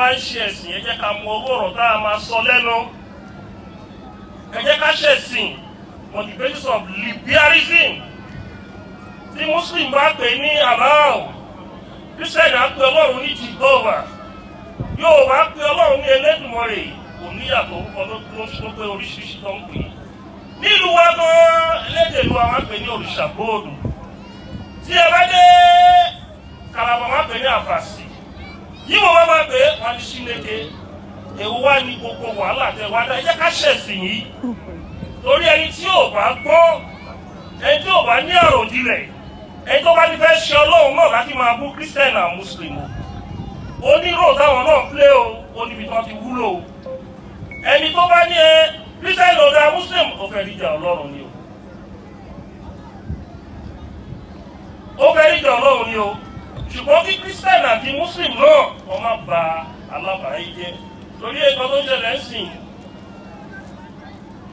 bá ń ṣe ẹ̀sìn, ẹ jẹ́ ká mọ owó ọ̀rọ̀ tá a máa sọ lẹ́nu. Ẹ jẹ́ ká ṣẹ̀sìn on the basis of liberalism. Tí Muslim bá pè ní Allah, Christian á pè Ọlọ́run ní Jehovah, yóò bá pè Ọlọ́run ní Elédùmarè, kò níyàtọ̀. Orúkọ ló pé oríṣiríṣi tó ń pè é. Nílùú wa gan, elédè ìlú wa, wọ́n pè ní òrìṣà bóòdù. Tí ẹ bá dé Kàlàbà, wọ́n pè ní àfàsì. Yíbo wọ́n máa pè é, wọ́n ní Chineke. Èwo wá ní gbogbo wàhálà tẹ wá dá? Ẹ jẹ́ ká ṣẹ̀sìn yìí, torí ẹni tí ò bá gbọ́, ẹni tí ò bá ní àròjinlẹ̀, ẹni tó bá ní fẹ́ ṣe Ọlọ́run náà láti máa bú Christian and Muslim o, onírò táwọn náà plé o, ó níbi tí wọ́n ti wúlò o. Ẹni tó bá ní ẹ Christian ò dá, Muslim, ó fẹ́ ríjà Ọlọ́run ni o, ó fẹ́ ríjà Ọlọ́run ni o. Ṣùgbọ́n kí Christian àti Muslim náà, wọ́n má ba alábàáyé jẹ́, torí ẹ̀kọ́ tó ń ṣẹlẹ̀ ń sìn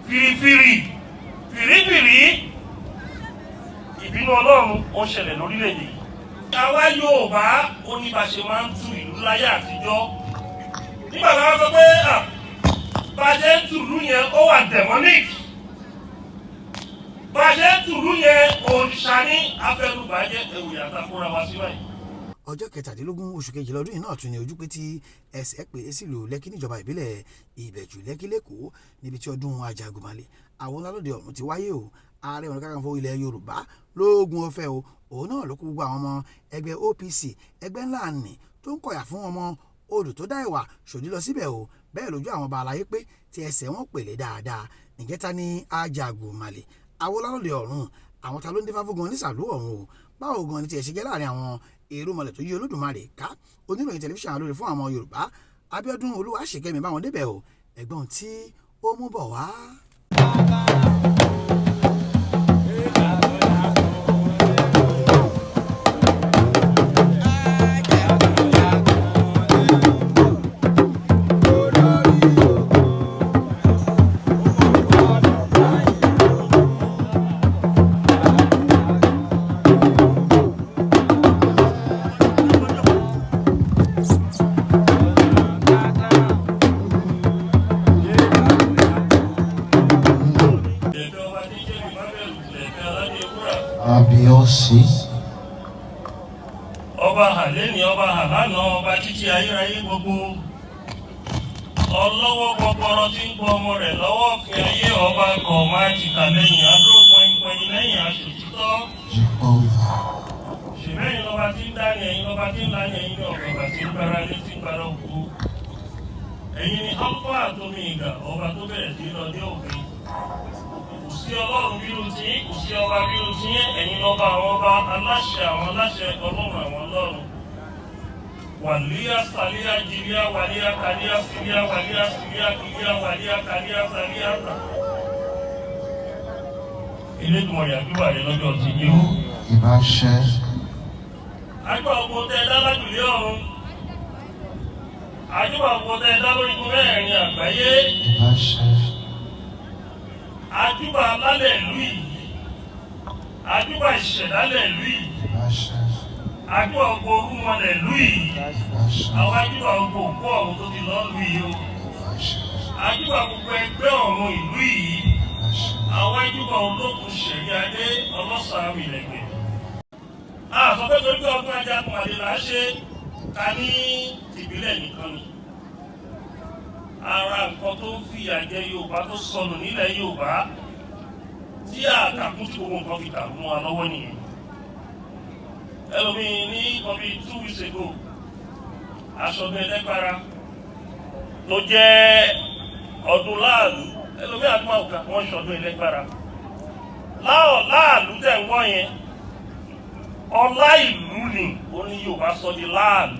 fìrìfìrì fìrìfìrì, ìbínú Ọlọ́run ó ń ṣẹlẹ̀ lórílẹ̀‐èdè yìí. Àwa Yorùbá, ó ní bá ṣe máa ń tú ìlú láyé àtijọ́. Nígbà tí wọ́n sọ pé bá ṣe ń tùlú yẹn, ó wà demonic, bá ṣe ń tùlú yẹn, òrìṣà ní afẹnubàjẹ́, ẹ̀wù yàtọ̀ kóra wá sí báyìí. Ọjọ́ 17 oṣù 12 ọdún yìí náà tún ní ojú pé tí ẹsẹ̀ pé sílùú Lẹ́kí níjọba ìbílẹ̀ Ìbẹ̀jú Lẹ́kí lẹ́kọ̀ọ́, níbi tí ọdún Ajagunmalè àwọn alálòdì ọ̀run ti wáyé o. Ààrẹ Ọ̀nà Kakanfò ilẹ̀ Yorùbá lóògùn ọ̀fẹ́ o, òun náà ló kó gbogbo àwọn ọmọ ẹgbẹ́ OPC, ẹgbẹ́ ńlá nì tó ń kọ̀yà fún ọmọ odò tó dá ìwà ṣòdí lọ síbẹ̀ o. Bẹ́ẹ̀ lójú àwọn ọba àlàyé pé tí ẹsẹ̀ wọn pèlè dáadáa. Ǹjẹ́ ta ni Ajagunmalè àwọn alálòdì ọ̀run? Àwọn ta ló ń dífá fún gan nísàlú ọ̀run o? Báwo gan ni tiẹ̀ ṣe jẹ́ láàrin àwọn èrò mọ̀lẹ̀ tó yí Olódùmarè ká? Oníròyìn tẹlifíṣàn Alóore fún àwọn Yorùbá, Abíọ́dún Olúwaṣèkẹ́mi, báwọn débẹ̀ o. Ẹ̀gbọ́n tí ó mú bọ̀ wá. Ìlẹ̀kẹ̀ ọba tí ń jẹ́ mi má bẹ̀rù, ìlẹ̀kẹ̀ aládé wúrà. Kábíyèsí. Ọba hàlẹ́ni, ọba hàlánà, ọba títí ayérayé gbogbo, ọlọ́wọ́ gbọgbọrọ tí ń gbọ́ ọmọ rẹ̀ lọ́wọ́ fi ayé, ọba kọ̀ máa jìkà lẹ́yìn adúró pọ́npọ́n lẹ́yìn aṣòtítọ́. Jehovah. Ṣèbẹ́yìn lọ́ba tí ń dání, ẹ̀yin lọ́ba tí ń lání, ẹ̀yin ní ọ̀gbọ̀gbà tí ń gbára lé, tí ń gbára oko. Ẹ̀yin ni Alpha àti Omega, ọba tó bẹ̀rẹ̀ sí lọ dé òpin. Kò sí ọlọ́run bírú tí, kò sí ọba bírú tí. Ẹ̀yin lọ́ba àwọn ọba, aláṣẹ àwọn aláṣẹ, ọlọ́run àwọn ọlọ́run. Wàlíyá sàlíyá jìlíyá wàlíyá kàlíyá sílíyá wàlíyá sílíyá kìlíyá wàlíyá kàlíyá sàlíyá tà. Elédùmarè, àdúrà rẹ lọ́jọ́ ti yé o. Ìbáṣẹ. Àjọ ogun tẹ dá lájùlé ọ̀run, àjọ ogun tẹ dá lórí igun mẹ́rin àgbáyé. Ìbáṣẹ. Àjùbà alálẹ̀ ìlú yìí, àjùbà ìṣẹ̀dálẹ̀ ìlú yìí. Ìbáṣẹ. Àjùbà ogun orúmọlẹ̀ ìlú yìí. Ìbáṣẹ. Àwọn àjùbà ogun òkú ọ̀run tó ti lọ́ ìlú yìí o. Ìbáṣẹ. Àjùbà gbogbo ẹgbẹ́ ọ̀run ìlú yìí. Ìbáṣẹ. Àwọn àjùbà olókùn ṣẹ̀rí adé ọlọ́sàn-án ìlẹ̀gbẹ̀. A sọ pé torí pé ọdún Ajagunmalè là á ṣe ká ní tìbílẹ̀ nìkan ni. Ara nǹkan tó ń fìyà jẹ Yorùbá, tó sọnù nílẹ̀ Yorùbá, tí àkàkùn tí gbogbo nǹkan fi dàrú mọ́ wa lọ́wọ́ nìyẹn. Ẹlòmíín ní nǹkan bíi 2 weeks ago, aṣọdún ẹlẹ́gbára tó jẹ́ ọdún láàlú, ẹlòmíín àdúrà òkà wọ́n ṣọdún ẹlẹ́gbára láàlú tẹ̀ ń wọ́ yẹn. Ọlá ìlú ni ó ní Yorùbá sọ di láàlú.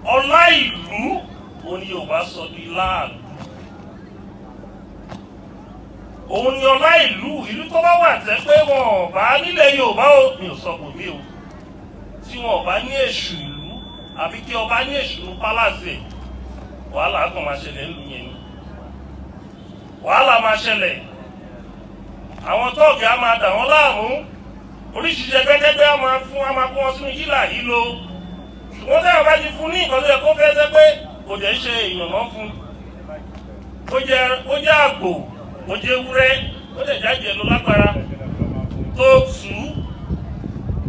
Ọlá ìlú ó ní Yorùbá sọ di láàlú. Òun ni ọlá ìlú. Ìlú tó bá wà tẹ́ pé wọn ò bá nílẹ̀ Yorùbá o, mi ò sọ kò mí o, tí wọn ò bá ní èṣù ìlú àbí kí ọba ní èṣù ní pálásì ẹ̀, wàhálà kan máa ṣẹlẹ̀ ńlú yẹn ni. Wàhálà máa ṣẹlẹ̀, àwọn tọ́ọ̀gì á máa dà wọ́n láàmú, oríṣiríṣi ẹgbẹ́kẹ́gbẹ́ á máa fún á máa kó wọn sínú hílà hílo. Ṣùgbọ́n tí àwọn bá ti fún ní nǹkan tó yẹ kó fẹ́ sẹ́ pé kò dẹ̀ ń ṣe èèyàn náà fún, ó jẹ́ àgbò, ó jẹ́ ewúrẹ́, ó lè jáde lọ lágbára tó tù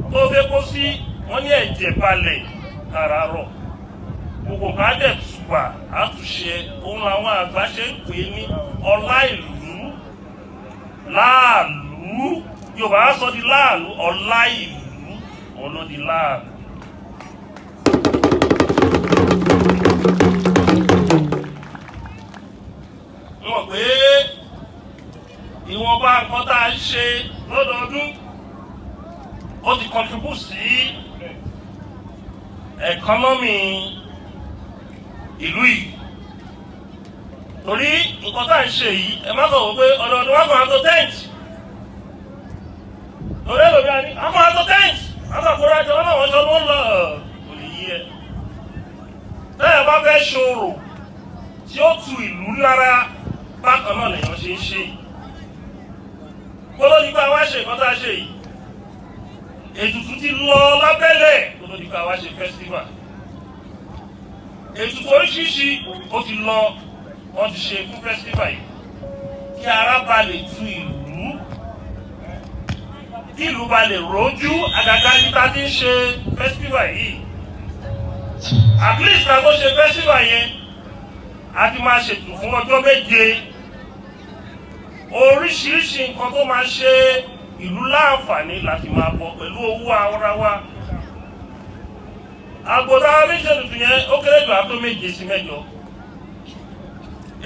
ú tó fẹ́ kó sí wọ́n ní ẹ̀jẹ̀ balẹ̀ ara rọ̀, gbogbo nǹkan á dẹ̀ tùbà àtúnṣe. Òun làwọn àgbà ṣe ń pè é ní ọlá ìlú láàlú. Yorùbá á sọ di láàlú, ọlá ìlú òun ló di láàlú. Mo mọ̀ pé ìwọ̀nba nǹkan tá a ń ṣe lọ́dọọdún, ó ti contribute sí economy ìlú yìí, torí nǹkan tá à ń ṣe yìí, ẹ má kọ̀ wọ́n pé ọdọọdún wọn kàn á tó tent torí ẹlòmíà ní àwọn á tó tent, àwọn àkórè àjọ wọn náà wọ́n sọ ló ń lọ, kò lè yí ẹ. Tẹ́yà bá fẹ́ ṣòro tí ó tu ìlú lára, bákan náà lèèyàn ṣe ń ṣe yìí. Kó ló di pé àwa ṣe nǹkan tá a ṣe yìí, ètùtù ti lọ lábẹ́lẹ̀. Kó ló di pé àwa ṣe festival, ètùtù oríṣiríṣi ó ti lọ, wọ́n ti ṣe fún festival yìí, kí ara ba lè tu ìlú, kí ìlú ba lè rójú. Àgàgà níta tí ń ṣe festival yìí, at least ká tó ṣe festival yẹn, a ti máa ṣètò fún ọjọ́ 7, oríṣiríṣi nǹkan tó máa ṣe ìlú láǹfààní láti máa bọ̀ pẹ̀lú owó ara wa. Àgbò tá a fi ṣètùtù yẹn, ó kéré jù, àtó 7 sí 8.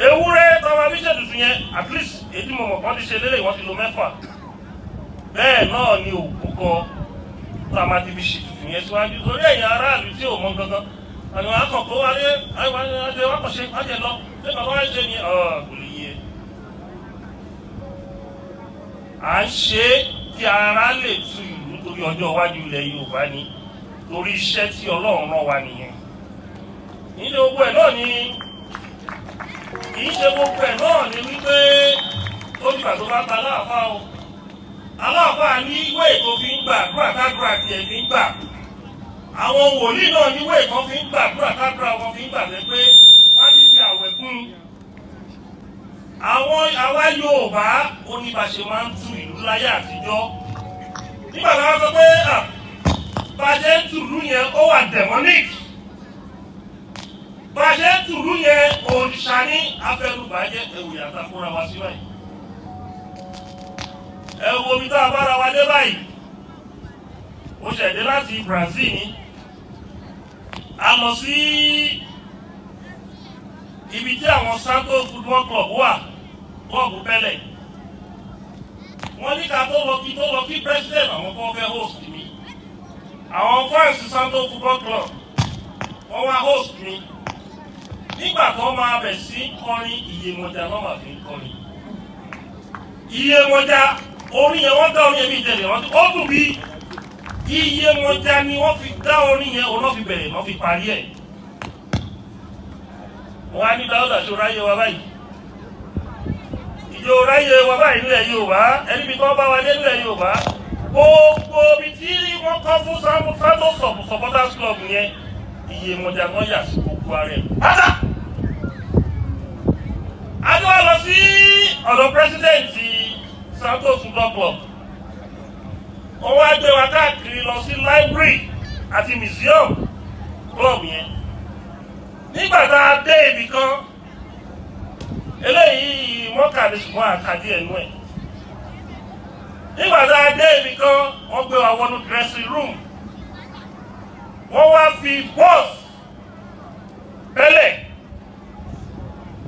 Ewúrẹ́ tá a fi ṣètùtù yẹn, at least èyí tí mo mọ̀ kán ti ṣe lélẹ̀, wọ́n ti lo 6. Bẹ́ẹ̀ náà ni òbúkọ tá a máa ti fi ṣètùtù yẹn síwájú, torí ẹ̀yin aráàlú tí ò mọ gangan àwọn akọ̀kọ̀ wálé àwọn àti wákọ̀ṣe wájẹ lọ ṣé bàbá wa ṣe ni kò lè yé. À ń ṣe é kí ara lè tu ìlú, torí ọjọ́ iwájú ilẹ̀ Yorùbá ni, torí iṣẹ́ tí Ọlọ́run rán wa nìyẹn. Kì í ṣe gbogbo ẹ̀ náà ni, kì í ṣe gbogbo ẹ̀ náà ni wípé ó dìgbà tó bá ta aláàfáà o. Aláàfáà ní ìwé tó fi ń gbà àdúrà kádùrà tiẹ̀ fi ń gbà. Àwọn wòlíì náà ní ìwé kan fi ń gbà àdúrà kádùrà wọn fi ń gbà pé wọ́n á ti fi àwẹ̀ kún àwọn. Àwa Yorùbá, ó ní bá ṣe máa ń tú ìlú láyé àtijọ́. Nígbà tí wọ́n sọ pé bá ṣe ń tùlú yẹn, ó wà demonic, bá ṣe ń tùlú yẹn, òrìṣà ní afẹnubàjẹ́ ẹ̀wù yàtọ̀ fúnra wa sí báyìí. Ẹ wo omi tá a bára wa dé báyìí. Ó ṣẹ̀dé láti Brazil ni a lọ sí ibi tí àwọn Santos Football Club wà, bọ́ọ̀bù pẹ́lẹ̀. Wọ́n ní ká tó lọ kí president àwọn kan fẹ́ host mi. Àwọn fans Santos Football Club, wọ́n wá host mi. Nígbà tó máa bẹ̀ sí kọrin Iyemọja náà, máa fi ń kọrin Iyemọja, orin yẹn, wọ́n dá orin yẹn bí ìjẹ̀lẹ̀ wọ́n ó dùn bí Iyemọja ni wọ́n fi dá orin yẹn, òun náà fi bẹ̀rẹ̀, wọ́n fi parí ẹ̀. Wọ́n á ní Dáúdà ṣó ráyé wa báyìí, ìjọ ráyé wa báyìí nílẹ̀ Yorùbá. Ẹni bí tó bá wa dé nílẹ̀ Yorùbá, gbogbo ibi tí wọ́n kọ́ fún Santos Supporters Club yẹn, Iyemọja kan yà sí gbogbo ara ẹ̀ pátá. A ní wọ́n lọ sí ọ̀dọ̀ president Santos Football Club, wọ́n wá gbé wa káàkiri lọ sí library àti museum club yẹn. Nígbà tá a dé ibì kan, eléyìí wọ́n kà ní, ṣùgbọ́n àkàdé ẹnu ẹ̀. Nígbà tá a dé ibì kan, wọ́n gbé wa wọnú dressing room, wọ́n wá fi bọ́ọ̀sì bẹ́lẹ̀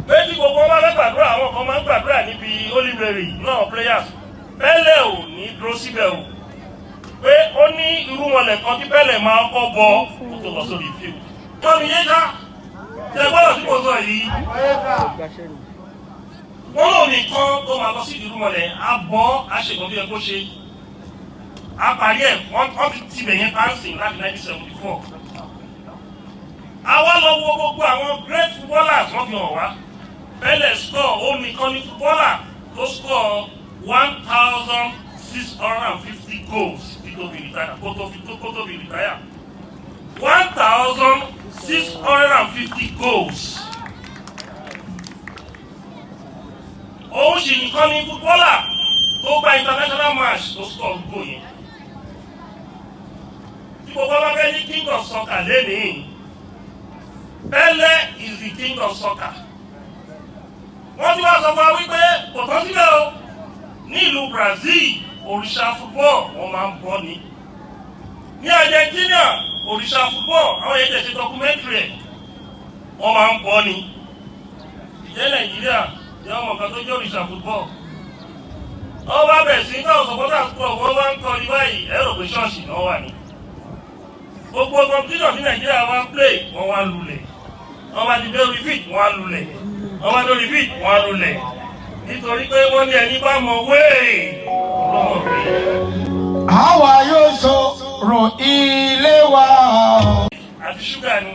pé tí gbogbo wọn bá fẹ́ gbàdúrà, àwọn kan máa ń gbàdúrà níbi Holy Mary náà, players. Pẹ́lẹ̀ ò ní dúró síbẹ̀ o, pé ó ní irú wọn lẹ̀kan tí Pẹ́lẹ̀ máa kọ́ bọ kó tó lọ sórí field. Wọ́n mi yé ká tẹ gbọ́dọ̀ tí mo sọ yìí. Wọ́n lòun nìkan tó máa lọ sí ìlú mọ̀lẹ́, á bọ́ àṣekàn tó yẹ kó ṣe, á parí ẹ̀. Wọ́n ti tibẹ̀ yẹn pánsìn láti 1974. Àwa lọ wo gbogbo àwọn great footballers wọ́n fi hàn wá. Pẹ́lẹ̀ score, ó nìkan ní footballer tó score 1,650 goals kí tó fi retire, kó tó fi retire. 1,650 goals. Òun sì nìkan ní footballer tó gba international match tó score goal yẹn. Tí gbogbo bá fẹ́ ní king of soccer lénìí, Pele is the king of soccer. Wọ́n ti wá sọ fún wa wípé kò tán síbẹ̀ o. Ní ìlú Brazil, òrìṣà football wọ́n máa ń bọ́ ni. Ní Argentina, òrìṣà football, àwọn yẹn tẹ̀ ṣe documentary ẹ̀, wọ́n máa ń bọ́ ni. Ìjẹ́ Nàìjíríà jẹ́ ọmọ kan tó jẹ́ òrìṣà football. Wọ́n bá bẹ̀ sí náà supporters club, wọ́n bá ń kọrin báyìí, ẹ rò pé ṣọ́ọ̀ṣì náà wà ní. Gbogbo competition tí Nàìjíríà wá ń play, wọ́n wá lulẹ̀. Wọ́n bá ti dé orí field, wọ́n á lulẹ̀. Wọ́n bá dé orí field, wọ́n á lulẹ̀. Nítorí pé wọ́n ní ẹni bá mọ wéè lọ́mọ pé. Àwa yóò sọ̀rọ̀ ilé wa. Àti ṣúgà ni.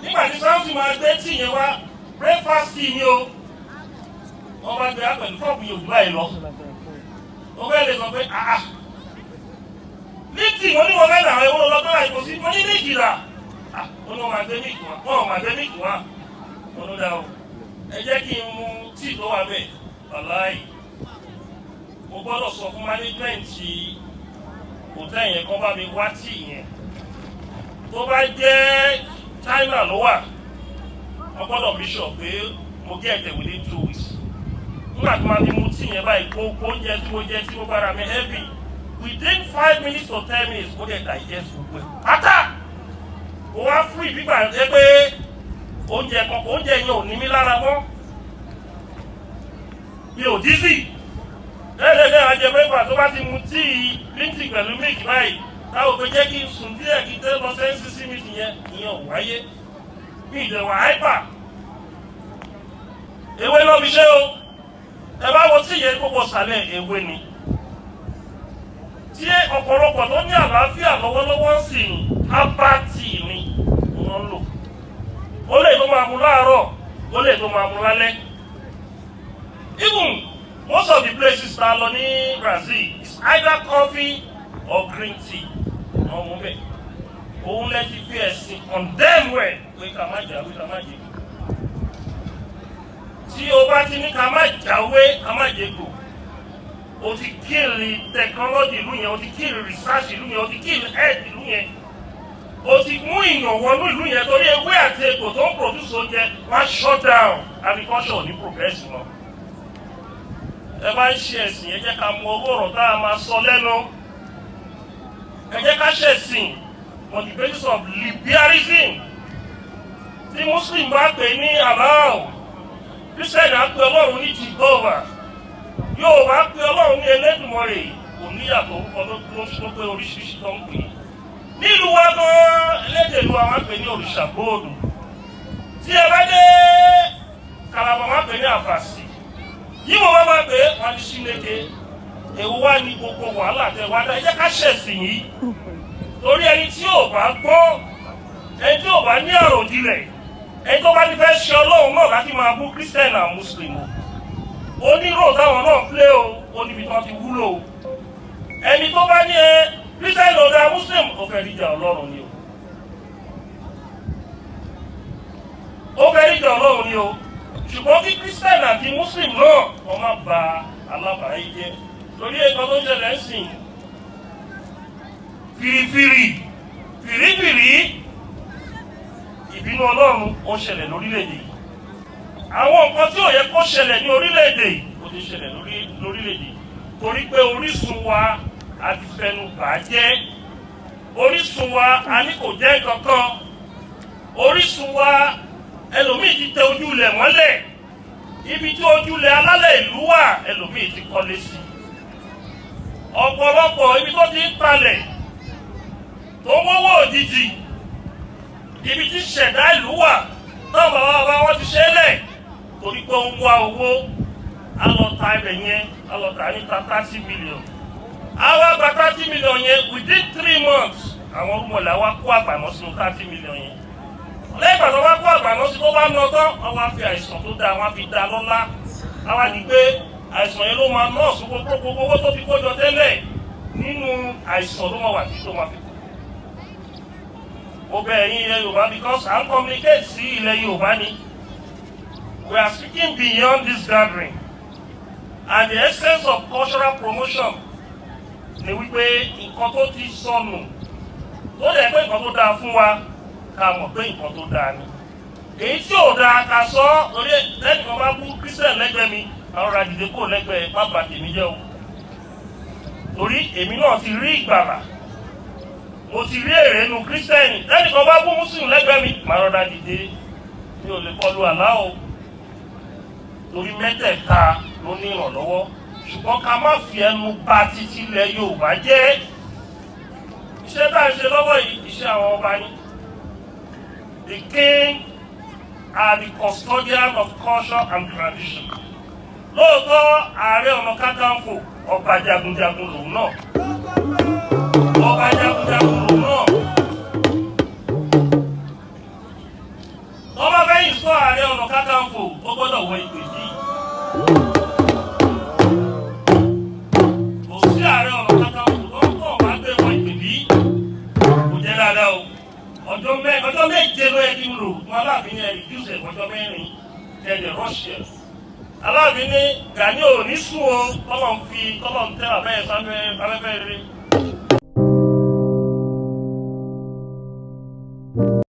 Nígbà tí Samson máa gbé tíì yẹn wá, breakfast tea ni o, wọ́n bá gbé wá pẹ̀lú cup yẹn òdùbá yìí lọ. Wọ́n fẹ́ lè sọ pé àà ní tíì wọ́n ní wọ́n fẹ́ làwọn ewúro lọ́gbọ́n àìkò sí. Wọ́n ní milk rà. Wọ́n ní wọ́n máa gbé milk wá, wọ́n máa gbé milk wá. Wọ́n ló dá o, ẹ jẹ́ kí n mu tíì tó wà bẹ́ẹ̀. Wàláì, mo gbọ́dọ̀ sọ fún management hotel yẹn kọ́ bá mi wá tíì yẹn. Tó bá jẹ́ China ló wà, wọ́n gbọ́dọ̀ make sure pé mo get it within 2 weeks. Nígbà tí wọ́n fi mu tíì yẹn báyìí, gbogbo oúnjẹ tí mo jẹ tí mo bára mi heavy, within 5 minutes to 10 minutes, ó dẹ̀ digest gbogbo ẹ̀ pátá. Mo wá fún ìbígbà jẹ́ pé oúnjẹ kan, oúnjẹ yẹn ò ní mí lára mọ́, mi ò dizzy lẹ́ẹ̀lẹ́lẹ́. Àjẹ breakfast, tó bá ti mu tíì Lipton pẹ̀lú milk báyìí, táwọn pé jẹ́ kí n sùn díẹ̀ kí n tẹ́ lọ sí NCC meeting yẹn, ìyẹn ò wáyé. Mi ìdẹ̀wà hyper. Ewé náà fi ṣe o. Ẹ bá wo tí ìyẹn gbogbo sàlẹ̀ ewé ni, tí ọ̀pọ̀lọpọ̀ tó ní àlàáfíà lọ́wọ́lọ́wọ́ ń sìn, herbal tea ni wọ́n ń lò. Ó lè tó máa mu láàárọ̀, ó lè tó máa mu lálẹ́. Even most of the places tá a lọ ní Brazil is either coffee or green tea wọ́n mú bẹ́ẹ̀. Òun lẹ ti fi ẹ̀sìn condemn ẹ̀ pé ká má jáwé, ká má jẹ. Tí o bá ti ní ká má jáwé, ká má jẹgbò, o ti kill technology ìlú yẹn, o ti kill research ìlú yẹn, o ti kill health ìlú yẹn, o ti mú ìyàn wọnú ìlú yẹn, torí ewé àti egbò tó ń produce oúnjẹ, wọ́n á shut down agriculture, ò ní progress mọ́. Ẹ bá ń ṣe ẹ̀sìn, ẹ jẹ́ ká mọ owó ọ̀rọ̀ tá a máa sọ lẹ́nu. Ẹ jẹ́ ká ṣẹ̀sìn on the basis of liberalism. Tí Muslim bá pè ní Allah, Christian á pè Ọlọ́run ní Jehovah, yóò bá pè Ọlọ́run ní Elédùmarè, kò níyàtọ̀. Orúkọ ló pé oríṣiríṣi tó ń pè é. Nílùú wa gan, elédè ìlú wa, máa pè ní òrìṣà bóòlù. Tí ẹ bá dé Kàlàbà, máa pè ní àfàsì. Yíbo bá máa pè é, wọn ní Chineke. Èwo wá ní gbogbo wàhálà tẹ wá dá? Ẹ jẹ́ ká ṣẹ̀sìn yìí, torí ẹni tí ò bá gbọ́, ẹni tí ò bá ní àròjinlẹ̀, ẹni tó bá ní fẹ́ ṣe Ọlọ́run náà láti máa bú Christian and Muslim o, onírò táwọn náà plé o, ó níbi tí wọ́n ti wúlò o. Ẹni tó bá ní ẹ Christian ló dá, Muslim, ó fẹ́ ríjà Ọlọ́run ni o, ó fẹ́ ríjà Ọlọ́run ni o. Ṣùgbọ́n kí Christian àti Muslim náà, wọ́n má ba alábàáyé jẹ́, torí ẹ̀kọ́ tó ń ṣẹlẹ̀ ń sìn fìrìfìrì fìrìfìrì, ìbínú Ọlọ́run ó ṣẹlẹ̀ lórílẹ̀‐èdè yìí. Àwọn nǹkan tí ò yẹ kó ṣẹlẹ̀ ní orílẹ̀‐èdè yìí, ó ti ṣẹlẹ̀ lórílẹ̀‐èdè yìí, torí pé orísun wa, a ti fẹnu bà á jẹ́. Orísun wa, a ní kò jẹ́ kankan. Orísun wa, ẹlòmíì ti tẹ ojú ilẹ̀ mọ́lẹ̀. Ibi tí ojú ilẹ̀ alálẹ̀ ìlú wà, ẹlòmíì ti kọ́lé sí. Ọ̀pọ̀lọpọ̀ ibi tó ti ń talẹ̀, tó ń wọ́wọ́ òjijì, ibi tí ṣẹ̀dá ìlú wà táwọn bàbá bàbá wọn ti ṣe é lẹ̀, torí pé ó ń wá owó, á lọ ta ibẹ̀ yẹn, á lọ tà ní ta 30 million. Á wá gba 30 million yẹn, within 3 months, àwọn orúmọlẹ̀ wá kó àgbàmọ́ sínú 30 million yẹn. Lẹ́yìn ìgbà tó wá kó àgbàmọ́ sí, tó bá ná tán, wọ́n wá fi àìsàn tó dáa, wọ́n á fi dá lọ́lá. Á wá di pé àìsàn yẹn ló máa nọ́ọ̀sì gbogbo owó tó ti kó jọ tẹ́lẹ̀. Nínú àìsàn ló máa wà tí tó máa fi kú. Mo bẹ̀ ẹ̀yin ilẹ̀ Yorùbá, because à ń communicate sí ilẹ̀ Yorùbá ni. We are speaking beyond this gathering, and the essence of cultural promotion ni wípé nǹkan tó ti sọnù, tó dẹ̀ pé nǹkan tó dáa fún wa, ká mọ̀ pé nǹkan tó dáa ni. Èyí tí ò dáa, ká sọ ọ́. Torí lẹ́yìn kan bá bú Christian lẹ́gbẹ̀ẹ́ mi, àwọn ọ̀rọ̀ àdìdè kò lẹ́gbẹ̀ẹ́, má bà tèmi jẹ́ o, torí èmi náà ti rí ìgbàlà, mo ti rí èrè nu Christian. Lẹ́yìn kan bá bú Muslim lẹ́gbẹ̀ẹ́ mi, màá rọra dìde, mi ò lè kọlu àlá o, torí mẹ́tẹ̀ẹ̀ta ló ní ìrànlọ́wọ́. Ṣùgbọ́n ká má fi ẹnu bà títí ilẹ̀ Yorùbá jẹ́. Iṣẹ́ tá à ń ṣe lọ́wọ́ yìí, iṣẹ́ àwọn ọba ni. The king are the custodian of culture and tradition. Lóòótọ́, Ààrẹ Ọ̀nà Kakanfò, ọba jagunjagun lòun náà, ọba jagunjagun lòun náà. Tọ́ba fẹ́yìn sọ Ààrẹ Ọ̀nà Kakanfò, ó gbọ́dọ̀ wọ ìpè yìí. Kò sí Ààrẹ Ọ̀nà Kakanfò tó ń tọ̀ bá gbé wọ ìpè bí kò jẹ́ dáadáa o. Ọjọ́ 7 ló yẹ kí n lò wọn. Aláàfin yẹn reduce ẹ̀ ọjọ́ 4 tẹ̀lé russia. Aláàfin ní Gani ò ní sùn o, tọ́lọ̀ ń fi tọ́lọ̀ ń tẹ́ abẹ́ sáfẹ́ afẹ́fẹ́ rere.